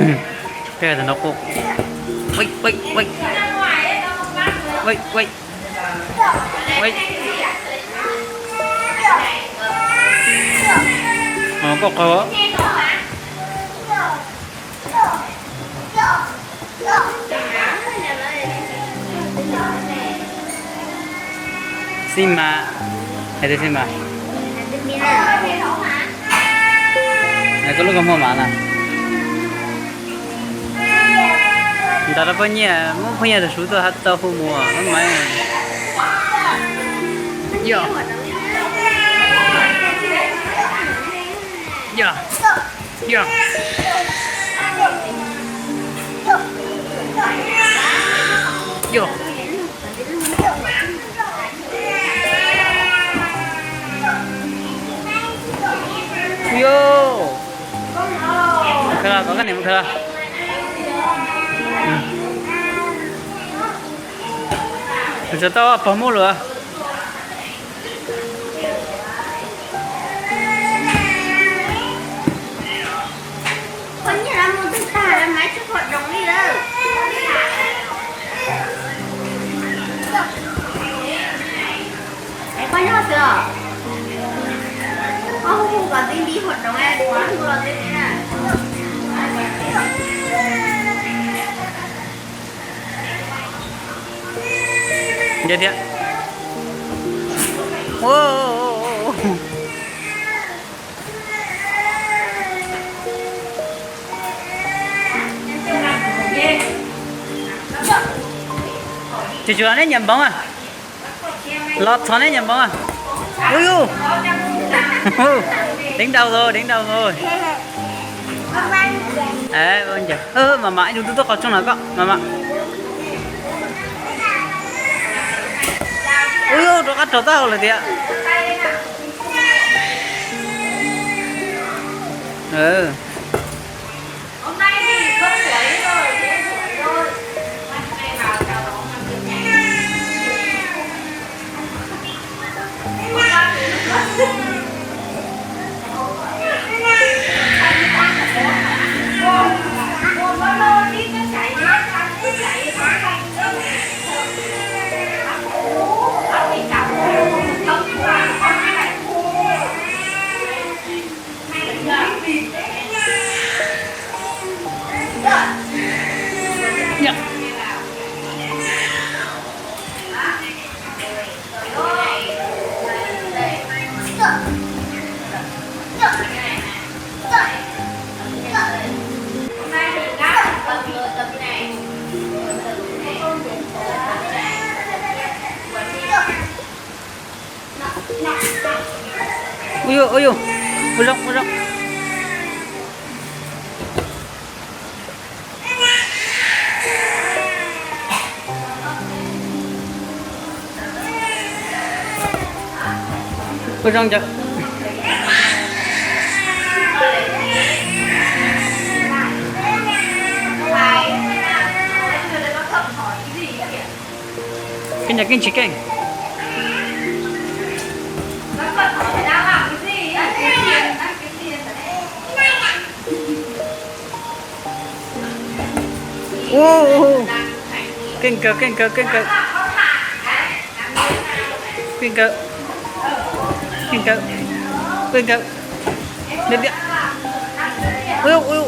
Peb tus no quaj. Ua, ua, ua. Ua, ua. Ua. Koj qhov. Xib mas, hais tias xib mas. Koj lub koj muaj mas na. Ntawd lawv poj niam muab poj niam tus suv tuaj hab tau hu mus mas. Yog. Yog. Yog. Yog. Yog. Mus khaws los, kom koj niam mus khaws los. Txog tau pog muab lawm. Ntsia thiab. Tsis tshua neb nyiam npoov a. Los txog neb nyiam npoov a. Ui, deev dau rồi, deev dau rồi. Mam mam ib tug tub tuaj qhov rooj no koj mam mam. Ui, rov qab rau taub hau lawm tiag. Ui, ui, ui, ua zoo, ua zoo. Ua zoo cov. Keej, keej tsis keej. Ua, keej kawg, keej kawg, keej kawg. Keej kawg, keej kawg, keej kawg. Ua, ua,